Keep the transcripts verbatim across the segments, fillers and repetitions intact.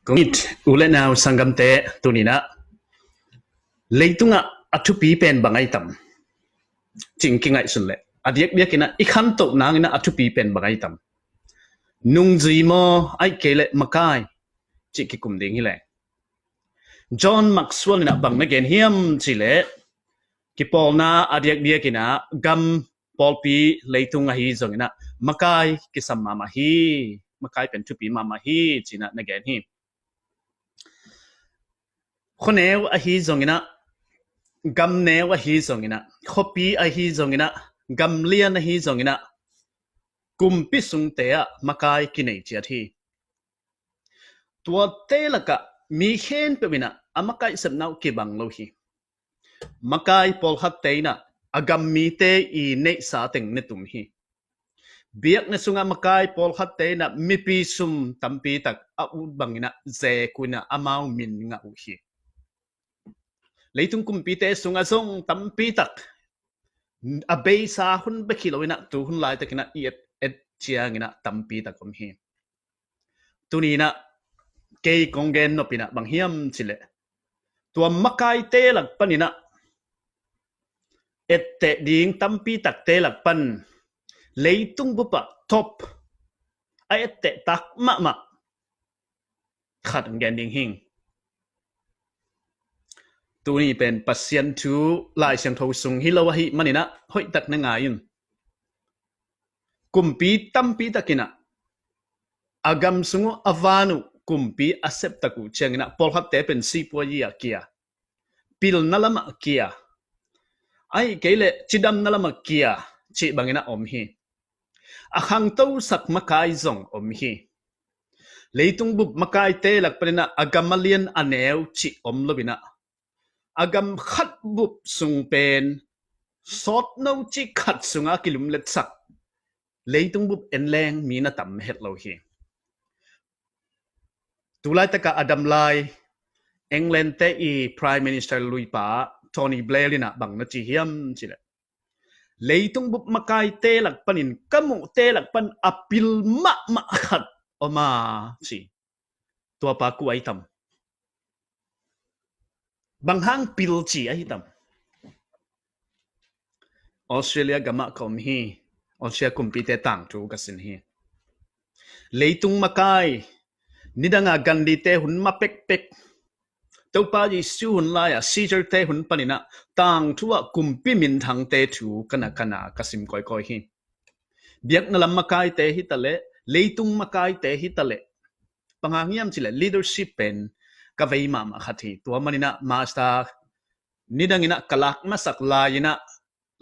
Kong it u le nau sanggamte, tuninah leitungah a thupi pen bang ahi tam? Cing kingaihsun leh a diakdiakinah i khantoh nanginah a thupi pen bang ahi tam? Nungzui maw, aih kei leh makai, cih kikum ding hileh, John Maxwell inah bang na gen hiam cihleh, kipawlna a diakdiakinah gam, pawlpi, leitung ahi zonginah makai kisam mahmah hi. Makai pen thupi mahmah hi, cinah na gen hi. Khuaneu ahi zonginah, gamneu ahi zonginah, khuapi ahi zonginah, gamlian ahi zonginah, kumpi sungte ah makai kinei ciat hi. Tuate lakah mi khempeuh inah a makaihsepna uh kibang lo hi. Makai pawlkhatte inah a gam mite i neihsa teng ne tum hi. Biakna sungah makai pawlkhatte inah mipi sum tampitak a ut banginah zek uh inah amau min ngah uh hi. Leitung kumpite sungah zong tampitak a beisa hun bek hi loinah tu hun laitakinah i et et cianginah tampitak om hi. Tuninah kei kong gen nopinah bang hiam cihleh, tua makaite lak paninah etteh ding tampitakte lak pan leitung bupah top a etteh tak mahmah khat hong gen ding hing. Tuni pen Pasian thu Lai Siangtho sung hi lo ahih maninah hoihtak na ngai un. Kumpi tampi takinah a gam sung uh a van uh kumpi a septak uh cianginah pawlkhatte pen sipuayi ah kia, pilna lamah kia, aih kei leh cidamna lamah kia cih banginah om hi. A khangtosak makai zong om hi. Leitung bup makaite lak paninah a gam a lian a neu cih om loinah a gam khat bup sung pen sawtno cih khat sungah a kilumletsak leitung bup enleng mi na tam het lo hi. Tulaitakah a damlai England te i Prime Minister luipa Tony Blair inah bang na ci hiam cihleh, leitung bup makaite lak panin ka muhte lak pan a pil mahmah khat om a ci. Tuapa kua ahi tam? Bang hang pil ci ahi tam? Australia gamah ka om hi. Australia kumpite tangthu ka sin hi. Leitung makai, nidanga Gandhi te hun ma pekpek, Topa Jesu hun lai-a Caesar te hun paninah tangthu ah kumpi minthangte thu kana kana ka sim kawikawi hi. Biakna lam makaite hitaleh, leitung makaite hitaleh, bang hang hiam cihleh leadership pen ka vei mahmah khat hi. Tua maninah master nidanginah ka lak masak lai-inah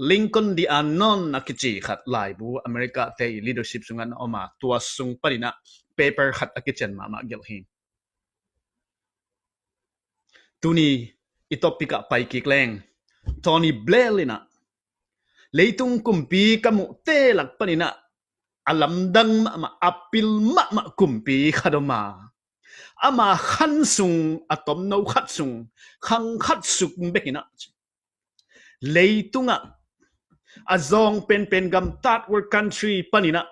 Lincoln the Unknown a kici khat laibu America te i leadership sungah na om a, tua sung paninah paper khat a kician mahmah gelh hi. Tuni i topic ah pai kik leng, Tony Blair inah leitung kumpi ka muhte lak paninah a lamdang mahmah, a pil mahmah kumpi khat om a, ama khan sung a tomno khat sung khang khat suk bekinah leitungah a zawng penpen gam, third world country paninah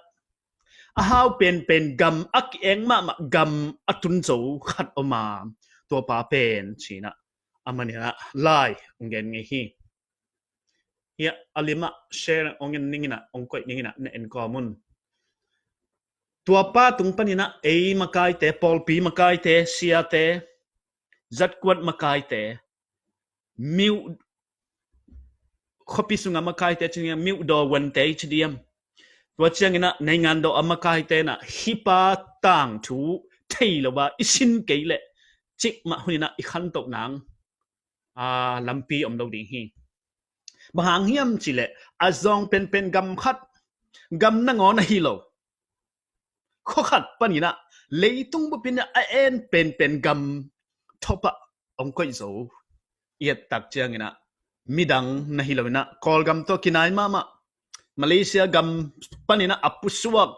a hau penpen gam, a ki-eng mahmah gam a tun zo khat om a, tuapa pen cinah a maninah lai hong gen ngei hi. Hiah a limah share hong en ninginah, hong koih ninginah na en kawm un. Tuapa tung paninah ei makaite, pawlpi makaite, siate, zatkuat makaite, miuh, khuapi sunga makaite ciniang miuh daw wante i ci diam. Tua cianginah naingan daw a makaite inah hih pa tangthu thei lo a i sin kei leh cikmah huninah i khantoh nang a lampi om lo ding hi. Bang hang hiam cihleh a zawng penpen gam khat, gam nangawn ahi lo, khua khat paninah leitung bupin a en penpen gam thopah hong koih zo i et tak cianginah midang na hi loinah Kawlgam tawh kinai mahmah, Malaysia gam paninah a pusuak,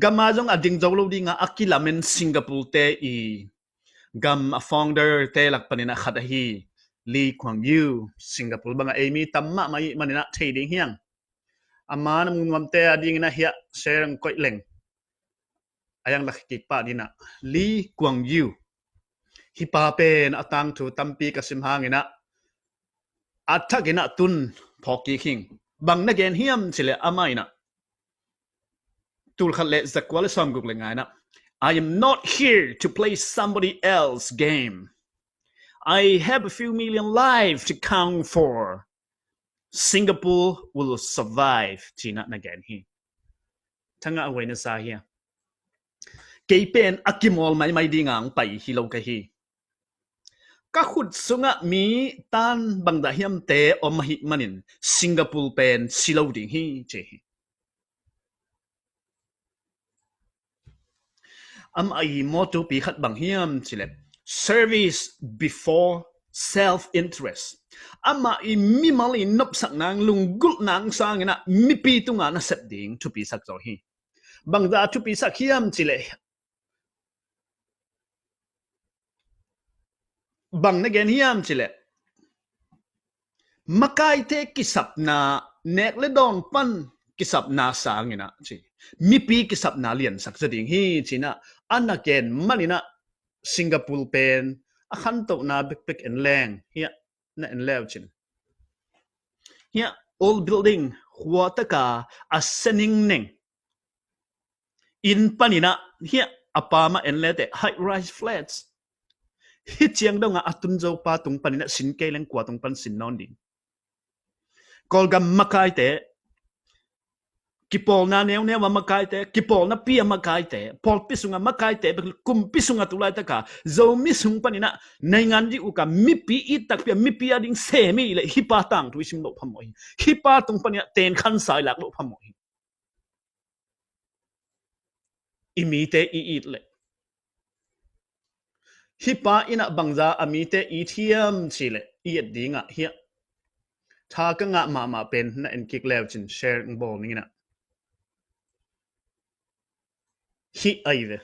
gam a zong a ding zo lo dinga a kilamen Singapore te i gam a founder te lak paninah khat ahi Lee Kuan Yew, Singapore bangah ei mi tam mahmah i maninah thei ding hiang. Ama na mu nuamte a dinginah hiah share hong koih leng. a yang lak kik pah dinah Lee Kuan Yew. Hih pa pen a tangthu tampi ka sim hanginah a thakinah tun phawk kik hing. Bang na gen hiam cileh amah inah tulkhat le zakua le sawmguk le nga inah, "I am not here to play somebody else's game. I have a few million lives to count for. Singapore will survive," cinah na gen hi. Thangah a huai na sa hia? Kei pen a kimawl maimai dinga ang pai hi lo ka hi. Ka khut sungah mi tan bangdah hiamte om ahih manin Singapore pen si lo ding hi, ci hi. Amah i mawtupi khat bang hiam cileh service before self-interest. Amah i mimal i nopsak nang, lunggulh nang sanginah mipi tunga na sep ding thupi sak zaw hi. Bangzah thupi sak hiam cileh, bang na gen hiam cileh, makaite kisapna, nek le dawn pan kisapna sanginah ci, mipi kisapna liansak zaw ding hi cinah a na gen maninah Singapore pen a khantohna bekbek en leng hiah na en leu cin. Hiah old building, huataka a sening neng inn paninah hiah a pamah en leteh high rise flats. Hih ciang dongah a tun zo pa tung paninah sin kei leng kua tung pan sin nawn ding. Kawlgam makaite, kipawlna neuneu a makaite, kipawlna pi a makaite, pawlpi sunga makaite, kumpi sunga tulaitaka Zomi sung paninah naingan dih uka mipi it takpi a mipi a ding sem i leh hih pa tangthu i sim loh phamawh hi. Hih pa tung paninah tenkhan sa i lak loh phamawh hi. I mite i it leh hih pa inah bangza a mite i thiam cileh i et dingah hiah tha ka ngah mahmah pen na en kik leu cin share bawl ninginah. Hih ai ve.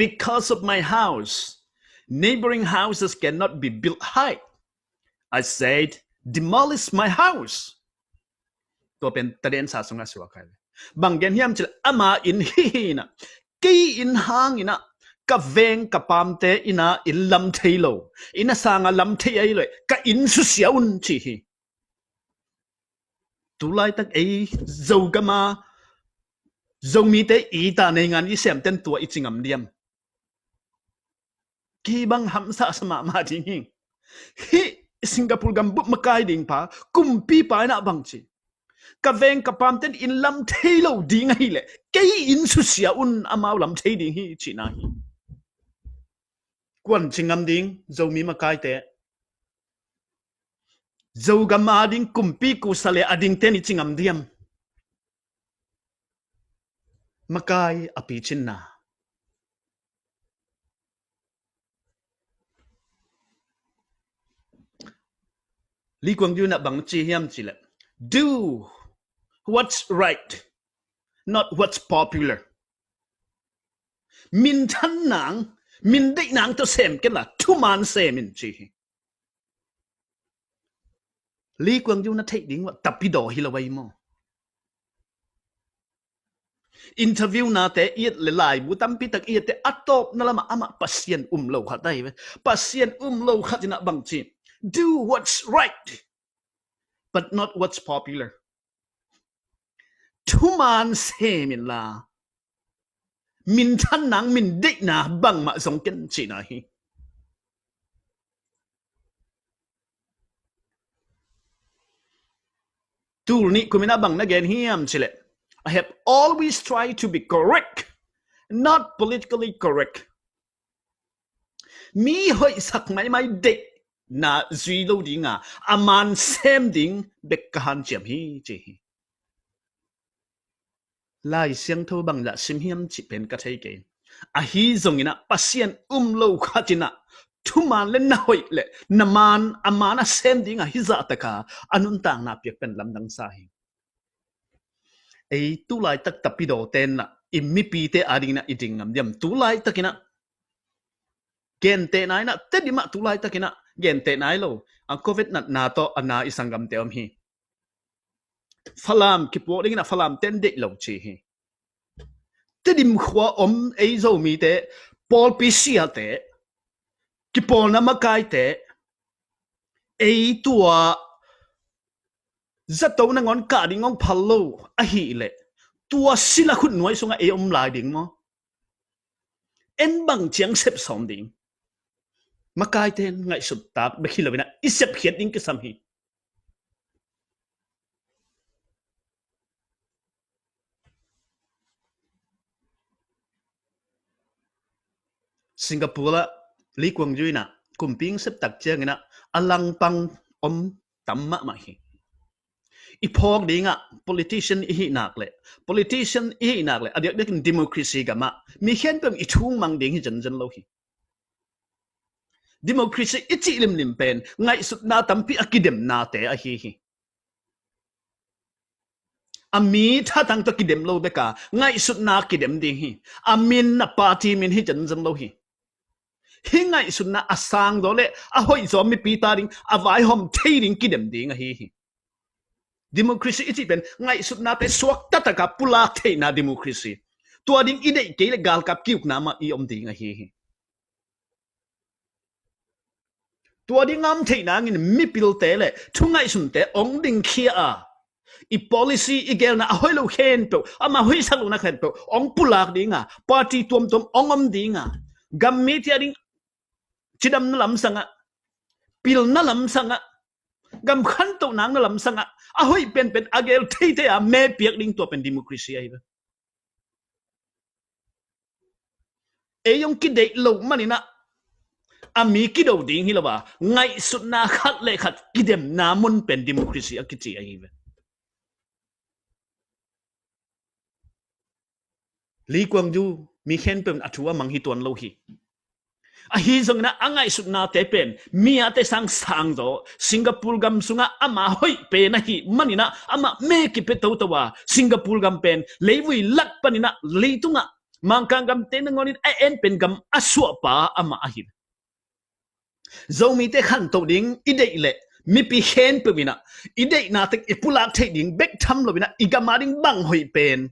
"Because of my house, neighboring houses cannot be built high. I said, demolish my house." Tua pen taden sa sungah suak ai ve. Bang gen hiam cileh ama inn hihinah kei inn hanginah ka veng ka pamte inah inn lam thei lo, inn a sanga lam thei ai lo, ka inn susia un ci hi. Tulaitak ei Zogama Zomite i ta nei ngan i semten tua i ci ngam diam? Kei bang hamsa sa mahmah ding hi. Hih Singapore gambup makai ding pa, kumpi pa inah bang ci, ka veng ka pamten inn lam thei lo ding ahileh kei inn susia un, amau lam thei ding hi cihna hi. Kuan ci ngam ding Zomi makaite? Zogam a ding kumpi kusa le a dingten i ci ngam diam? Makai a picinna. Lee Kuan Yew na bang ci hiam cileh, do what's right, not what's popular. Min than nang, min deih nang tawh sem kenla thuman sem in ci hi. Lee Kuan Yew na theih ding uh tapidaw hi lo ai maw? Interview nate i et le laibu tampi tak i et te a tawpna lamah amah Pasian um lo khat ahi ve. Pasian um lo khat inah bang ci, do what's right but not what's popular. Thuman sem inla min than nang, min deihna bangmah zong ken cihna hi. Tul nih kum inah bang na gen hiam cileh, I have always tried to be correct, not politically correct. Mi hoihsak maimai deihna zui lo dinga a man sem ding bek ka hanciam hi ci hi. Lai Siangtho bangzah sim hiam cih pen ka thei kei. Ahi zonginah Pasian um lo khat inah thuman le na hoih le na man, a man a sem dinga hizah taka a nuntakna piak pen lamdang sa hi. Ei tulaitak tapidaw tenna i mipite a dinginah i ding ngam diam? Tulaitakinah gentehna inah Tedim ah tulaitakinah gentehna hi lo, a covid natna tawh a na i sanggamte om hi. Falam kipuak dinginah Falam ten deih lo ci hi. Tedim khua om ei Zomite, pawlpi siate, kipawlna makaite, ei tua zato nangawn kah ding hong phal lo ahih leh, tua sila khut nuai sungah ei om lai ding maw? En bang ciang sep sawm ding? Makaite ngaihsut tak bek hi lo-in ah i sepkhiat ding kisam hi. Singapore ah Lee Kuan Yew in ah kumpi hong sep tak ciangin ah a langpang om tam mahmah hi. I phawk dingah politician i hih nak leh, politician i hih nak leh a diakdiakin democracy gamah mi khempeuh in i thu mang ding hi zenzen lo hi. Democracy i cih limlim pen ngaihsutna tampi a kidemnate ahi hi. A mi thatang tawh kidem lo bek a, ngaihsutna kidem ding hi. A min, a party min hi zenzen lo hi. Hih ngaihsutna a sang zaw leh a hoih zaw mipi ta ding, a vaihawm thei ding kidem ding ahi hi. Democracy i cih pen ngaihsutnate suakta tak a pulak theihna democracy. Tua ding i deih kei leh galkap ki-ukna mah i om ding ahi hi. Tua ding a om theih nangin mipilte leh thu ngaihsunte hong dingkhia a, i policy, i gelna a hoih lo khempeuh, ama hoihsak lohna khempeuh hong pulak ding a, party tuamtuam hong om ding a, gam mite a ding cidamna lamsang ah, pilna lamsang ah, gam khantoh nakna lamsang ah a hoih penpen a gel theithei a me piak ding, tua pen democracy ahi ve. Ei hong kideih loh manin ah a mi kido ding hi lo a, ngaihsutna khat le khat kidemna mun pen democracy a kici ahi ve. Lee Kuan Yew mi khempeuh in a thu a mang hi tuan lo hi. Ahi zongin ah a ngaihsutnate pen mi ate sang sang zaw, Singapore gam sungah ama hoih pen ahih manin ah amah me kipia toto a, Singapore gam pen leivui lak panin ah leitungah Mangkang gamte nangawn in a en pen gam a suahpa amah ahi. Zomite khantoh ding i deih leh mipi khempeuh in ah i deihna teng i pulak theih ding bek tham lo-in ah i gam a ding bang hoih pen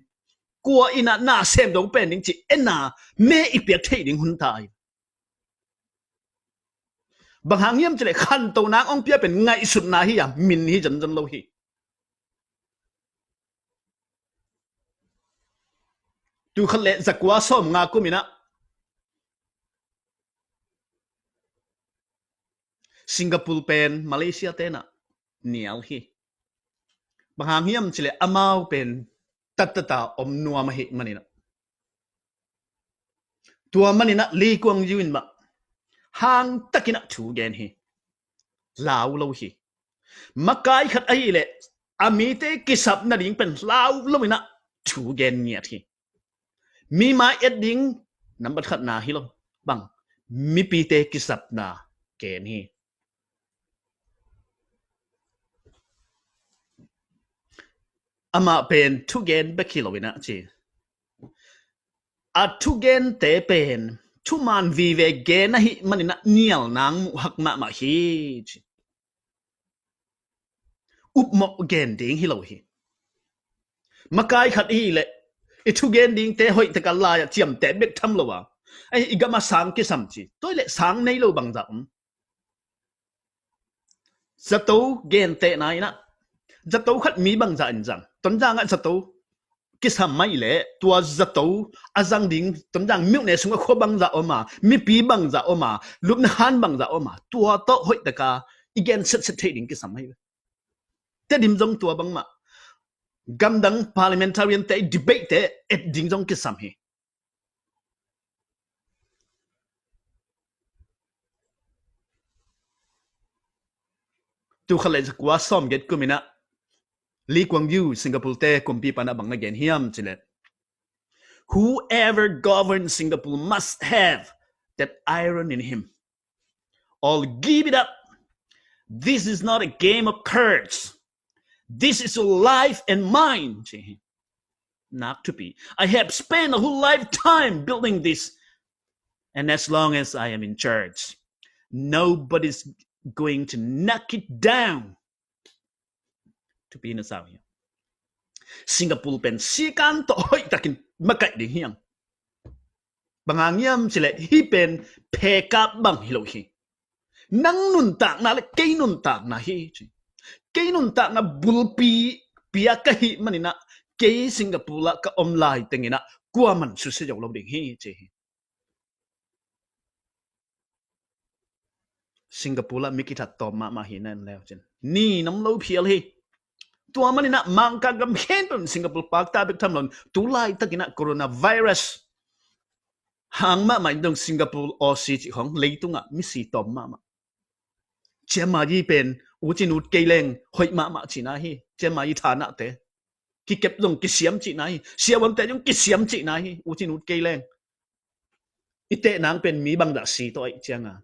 kua in ah na sem dong pen ding cih en a me i piak theih ding hun ta hi. Bang hang hiam cih leh khantohna hong pia pen ngaihsutna hi a, min hi zenzen lo hi. Tul khat le zakua sawmnga kum in ah Singapore pen Malaysia te in ah nial hi. Bang hang hiam cih leh amau pen tattata om nuam ahih manin ah. Tua manin ah Lee Kuan Yew in mah hang takin ah thu gen hi. Lau lo hi. Makai khat ahih leh a mite kisap nading pen lau lo-in ah thu gen ngiat hi. Mi mai et ding nambat khatna hi lo. Bang, mipite kisapna gen hi. Amah pen thugen bek hi lo-in ah ci, a thugente pen thuman vive gen ahih manin ah nial nang muh hak mahmah hi ci. Upmawh gen ding hi lo hi. Makai khat i hih leh i thugen dingte hoih tak a lai-ah ciamteh bek tham lo a, ei, i gam a sang kisam ci. Tua hi leh sang nei lo bangzah om? Zato gentehna in ah, zato khat mi bangzah in zang? Tonzang ah zato kisam mah i leh tua zato a zang ding Tonzang myone sungah khua bangzah om a, mipi bangzah om a, lupna han bangzah om a, tua tawh hoih tak a i gen setset theih ding kisam ahi ve. Tedim zong tua bangmah, gamdang parliamentarian te debate te et ding zong kisam hi. Tul khat le zakua sawmgiat kum in ah Lee Kuan Yew Singapore te kumpipa in ah bang na gen hiam cih leh, "Whoever governs Singapore must have that iron in him. All give it up. This is not a game of cards. This is your life and mine," ci hi. Nak thupi. "I have spent a whole lifetime building this. And as long as I am in charge, nobody's going to knock it down." Thupi na sau hi. Singapore pen sikan tawh hoih takin makaih ding hiam? Bang hang hiam cileh hih pen phekap bang hi lo hi. Nang nuntakna le kei nuntakna hi ci. Kei nuntakna bulpi pia ka hih maninah kei Singapore ah ka om lai tenginah kuaman susia zo lo ding hi ci hi. Singapore ah mi kithat tawm mahmah hi na en leu cin. Ni nam lo phial hi. Tua maninah Mangkang gam khen pan Singapore pakta bek tham loin tu laitakinah coronavirus hang mahmah in dong Singapore Aussie cih khong leitungah misi tawm mahmah. Ciamayi pen ucin ut kei leng hoih mahmah cihna hi. Ciamayi thanahte kikep zong kisiam cihna hi. Siavuante zong kisiam cihna hi. Ucin ut kei leng i teh nang pen mi bangzah si tawh aih cianga.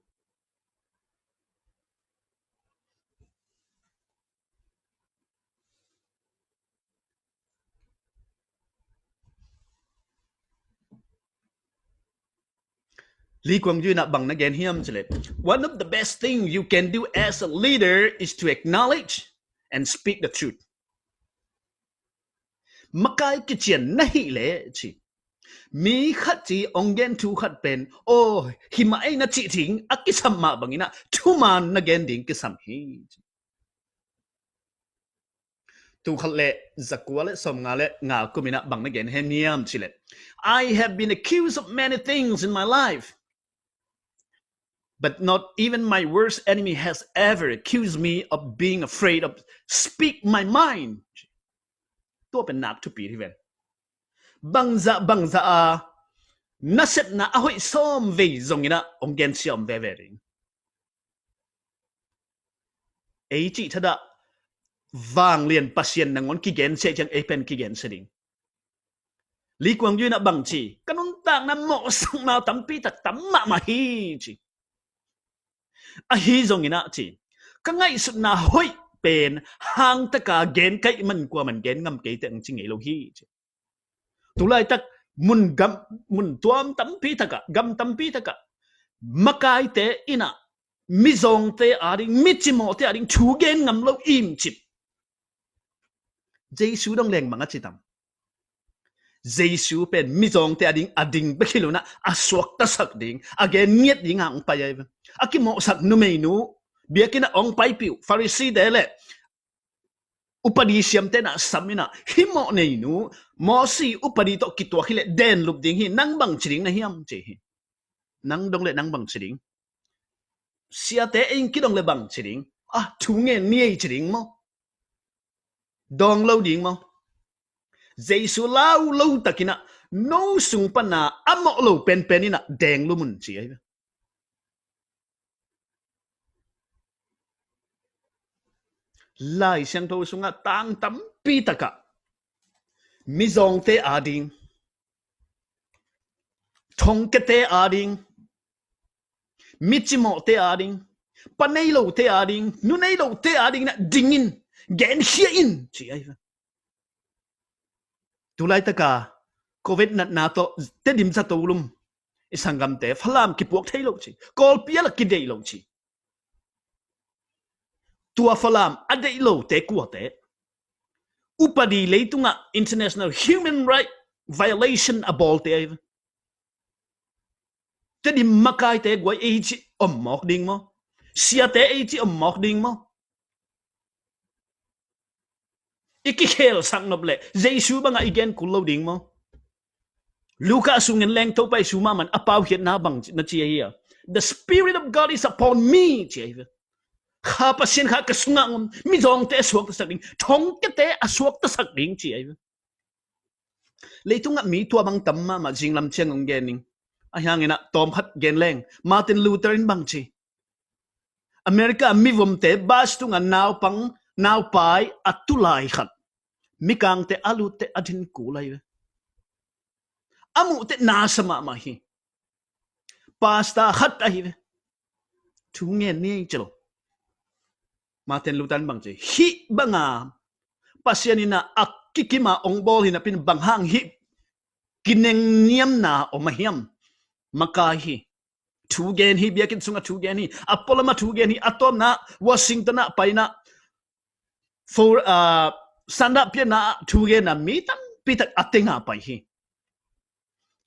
Lee Kuan Yew inah bang na gen hiam cileh, one of the best thing you can do as a leader is to acknowledge and speak the truth. Makai kician na hih leh ci, mi khat ci ong gen thu khat pen aw himah ei na cih ding a kisam mah banginah thuman na gen ding kisam hi. Tul khat le zakua le sawmnga le nga kuminah bang na gen hiam cileh, I have been accused of many things in my life, but not even my worst enemy has ever accused me of being afraid of speak my mind. Tua pen nak thupi hi ven. Bangzah bangzah a nasepna a hoih sawm vei zonginah ong gensia om veve ding. Ei cih thadah vanglian Pasian nangawn kigensia ciang ei pen kigensia ding. Lee Kuan Yew inah bang ci, ka nuntakna mawhsakna tampi tak tam mahmah hi ci. Ahi zonginah ci, ka ngaihsutna hoih pen hangtaka gen kaih man kuaman gen ngam kei teh ang ci ngei lo hi ci. Tulaitak mun gam, mun tuam tampi takah, gam tampi takah makaite inah mizawngte ading, micimawhte ading thu gen ngam lo im cip. Jesu dong leng bang a ci tam? Jesu pen mizawngte ading, ading bek hi lo inah a suaktasak ding, a gen ngiat ding a ong pai ahi ve. A kimawhsak numeinu biakinn ah ong paipih uh Pharisee-te le upadi siamte inah sam inah, hih mawh neinu Mosi upadi tawh kituak hileh denlup ding hi, nang bang ci ding na hiam ci hi. Nang dong le nang bang ci ding? Siate ei kidong le bang ci ding? Ah, thu ngen ni ei ci ding maw? Dawng lo ding maw? Jesu lau lo takinah no sung pana a mawh lo penpen inah deng lum un ci ahi. Lai Siangtho sungah tang tampi takah mizawngte ading, thongkiate ading, micimawhte ading, pa nei lote ading, nu nei lote ading inah dingin, genkhia in ci ahi. Tulaitaka covid natna tawh Tedim zato lum i sanggamte Falam kipuak thei lo ci, Kawlpi a la kideih lo ci. Tua Falam a deih lote kuate? Upadi leitungah international human right violation a bawlte ahi. Tedim makaite guai ei ci om mawk ding maw? Siate ei ci om mawk ding maw? I kikhelsak nop leh Jesu bangah i gen kul lo ding maw? Luka sungin leng Topa Jesu mahmah a paukhiatna bang na ci ahi a, "The Spirit of God is upon me," ci ahi ve. Kha Pasian kha ka sungah ngom, mizawngte a suaktasak ding, thongkiate a suaktasak ding ci ahi ve. Leitungah mi tua bang tam mahmah, zinglam ciang ong gen ning. Ahi hanginah tawmkhat gen leng, Martin Luther in bang ci? America mivomte bus tungah naupang, naupai a tulai khat, mikangte a lutte a din kul ahi ve. A muhte nasa mahmah hi. Pastor khat ahi ve. Thu ngen ni ci lo. Martin Luther in bang ci? Hih banga Pasian inah a kikima ong bawl hi napin bang hang hih kinengniamna om a hiam? Makai hi. Thu gen hi, biakinn sungah thu gen hi. A pualama thu gen hi. A tawpna Washington ah paina for, uh, sandah pianna ah thu genna mi tampitak a tenga pai hi.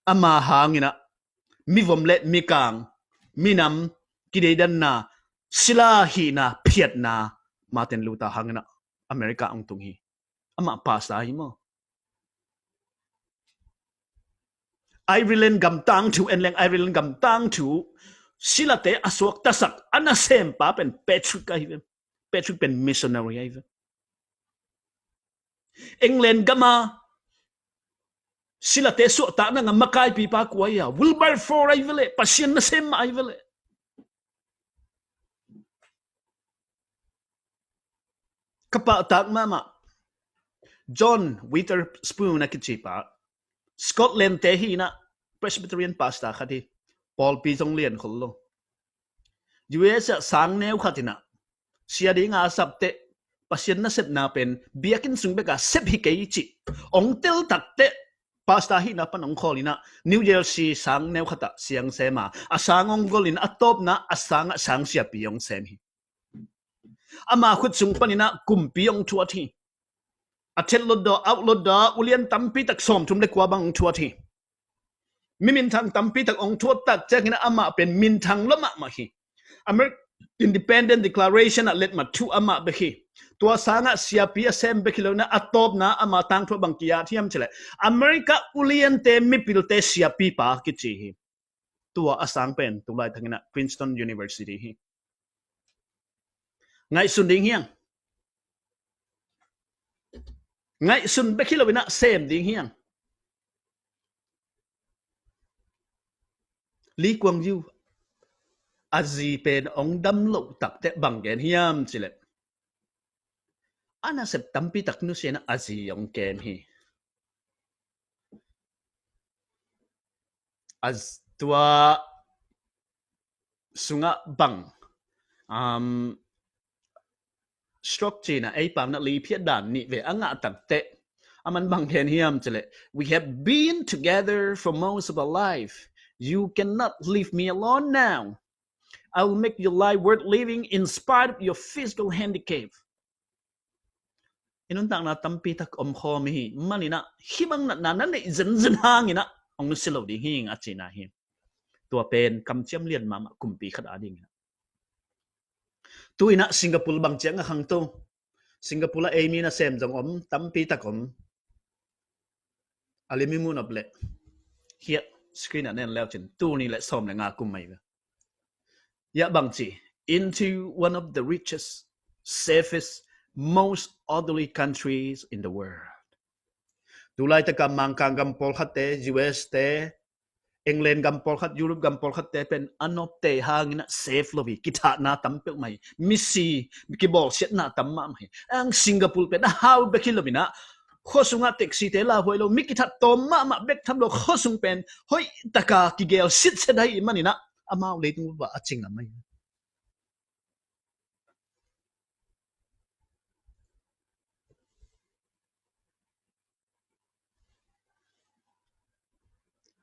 Ama hangin ah mivom le mikang, minam kideidanna, sila hihna phiatna Martin Luther hangin ah America hong tung hi. Amah pastor hi maw. Ireland gam tangthu, en leng Ireland gam tangthu, silate a suaktasak a nasempa pen Patrick ahi ve. Patrick pen missionary ahi ve. England gama silate suahtakna a makaipipa kua hi a, Wilberforce ahi ve leh, Pasian nasem mah ahi ve leh. Ka pahtak mahmah John Witherspoon a kicipa, Scotland te hi in ah, Presbyterian pastor khat hi. Pawlpi zong lian khol lo. U S ah sang neu khat in ah, sia dinga a sap teh, Pasian nasepna pen biakinn sung beka sep hi kei cih ong tel tak teh, pastor hihna pan ong khawl in ah New Jersey sang neu khat ah siang sem a, a sang ong gol in a tawpna a sang ah sang siapi ong sem hi. Ama khut sung panin ah kumpi ong thuat hi. A thet lotdaw, auh lotdaw, ulian tampi tak sawmthum le kua bang ong thuat hi. Mi minthang tampi tak ong thuat tak ciangin ah amah pen minthang lua mahmah hi. Ameri- Independent Declaration ah letmat thu amah bek hi. Tua sang ah siapi a sem bek hi lo in ah a tawpna ama tangthu ah bang ki-at hiam cih leh, America uliante mipilte siapipa kici hi. Tua a sang pen tu laitakin ah Princeton University hi. Ngaihsun ding hi hang. Ngaihsun bek hi lo in ah sem ding hi hang. Lee Kuan Yew a zi pen ong dam loh tak teh bang gen hiam cih leh, a nasep tampi tak nusia in ah a zi ong kem hi. A z- tua sungah bang, um, stroke ci in ah ei pau in ah liphiat dan nih vei a ngah tak teh, aman bang gen hiam cih leh, "We have been together for most of our life. You cannot leave me alone now. I will make your life worth living in spite of your physical handicap." I nuntakna tampi tak om khawm hi manin ah, hih bang natna na neih zenzen hangin ah ong nusia lo ding hi ing, a cihna hi. Tua pen kamciam lian mahmah kumpi khat a dingin ah. Tu in ah Singapore bang ciang a khangto. Singapore ah ei mi nasem zong om, tampi tak om. A lim i muh nop leh, hiah screen ah na en leu cin, tul nih le sawm le nga kum mai ve. Hiah bang ci, "Into one of the richest, safest, most orderly countries in the world." Tu laitaka Mangkang gam pawlkhatte, U S te, England gam pawlkhat, Europe gam pawlkhatte pen a nopte hangin ah safe lo hi, kithahna tam peuhmah hi, misi kibawlsiatna tam mahmah hi. Ang Singapore pen a hau bek hi lo in ah, khua sungah taxi te lauhuai lo, mi kithat tawm mahmah bek tham lo, khua sung pen hoih taka kigel sitset ahi manin ah, amau leitung upa a cing a mai.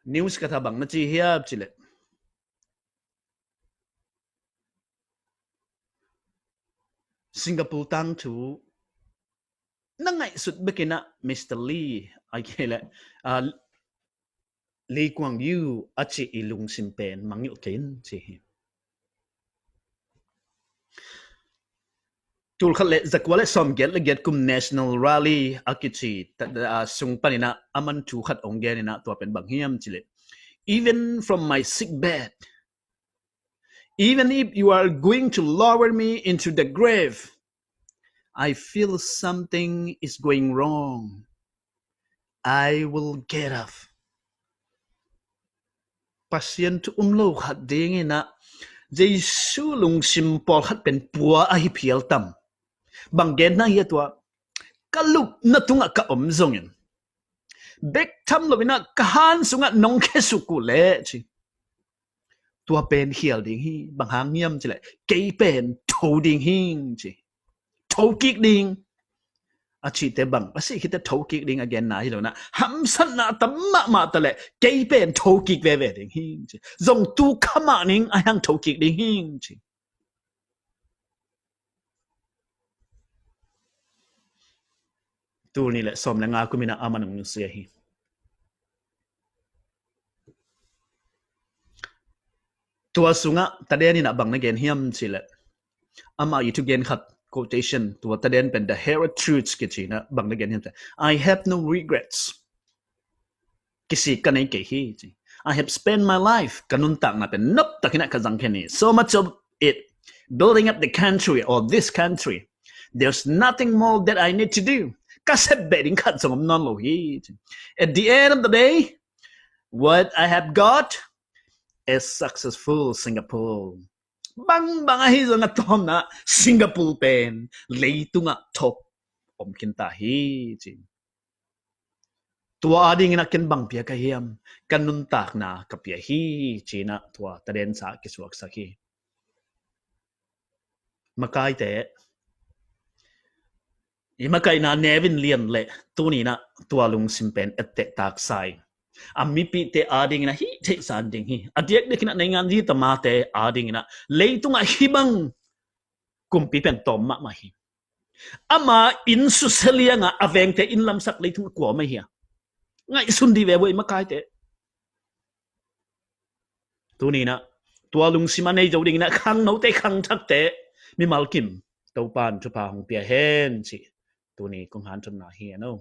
News khat ah bang na ci hiam cih leh, Singapore tangthu na ngaihsut bek in ah Mister Lee, a kei leh, ah, Lee Kuan Yew a cih i lungsim pen mangngilh kei in ci hi. Tul khat le zakua le sawm giat le giat kum National Rally a kici ta, a sung panin ah aman thu khat ong gen in ah, tua pen bang hiam cih leh, "Even from my sick bed, even if you are going to lower me into the grave, I feel something is going wrong. I will get up." Pasian thu um lo khat dingin ah Jesu lungsim pawlkhat pen pua ahi phial tam. Bang genna hi a tua, "Ka lupna tungah ka om zongin, bek tham lo in ah ka han sungah nong khesuk uh leh," ci. Tua pen khial ding hi, bang hang hiam cih leh, "Kei pen tho ding hing," ci. "Tho kik ding," a cihte bang, a sih khit teh tho kik ding a genna hi lo in ah, hamsatna tam mahmah ta leh, "Kei pen tho kik veve ding hing," ci. "Zong tu kha mah ning, a hang tho kik ding hing," ci. Tul nih le sawm le nga kum in ah aman ong nusia hi. Tua sungah Taden in ah bang na gen hiam cih leh, amah i thugen khat, quotation, tua Taden pen The Hero Truths kici in ah bang na gen hiam cih leh, "I have no regrets." Kisik ka nei kei hi, ci. "I have spent my life," ka nuntakna pen noptakin ah ka zang khin hi. "So much of it building up the country or this country. There's nothing more that I need to do." Ka sep beh ding khat zong om nawn lo hi, ci. "At the end of the day, what I have got is successful Singapore." Bangbang ahi zong a tawpna Singapore pen leitungah top om khin ta hi, ci. Tua adingin ah ken bang pia ka hiam, ka nuntakna ka pia hi, ci in ah tua Taden sa kisuaksak hi. Makaite, i makaihna neu in lian leh tuni in ah tua lungsim pen etteh taksa in, a mipihte adingin ah hih theihsa ding hi. A diakdiakin ah naingan zi tamate adingin ah leitungah hih bang kumpi pen tawm mahmah hi. Ama inn susia liangah a vengte inn lamsak leitungah kua om ahi a? Ngaihsun dih ve ua, i makaite. Tuni in ah tua lungsim a nei zo dingin ah khangnote, khangthakte, mimal kim Topa'n thupha hong pia hen, ci. Tuni kong hanthotna hi a no.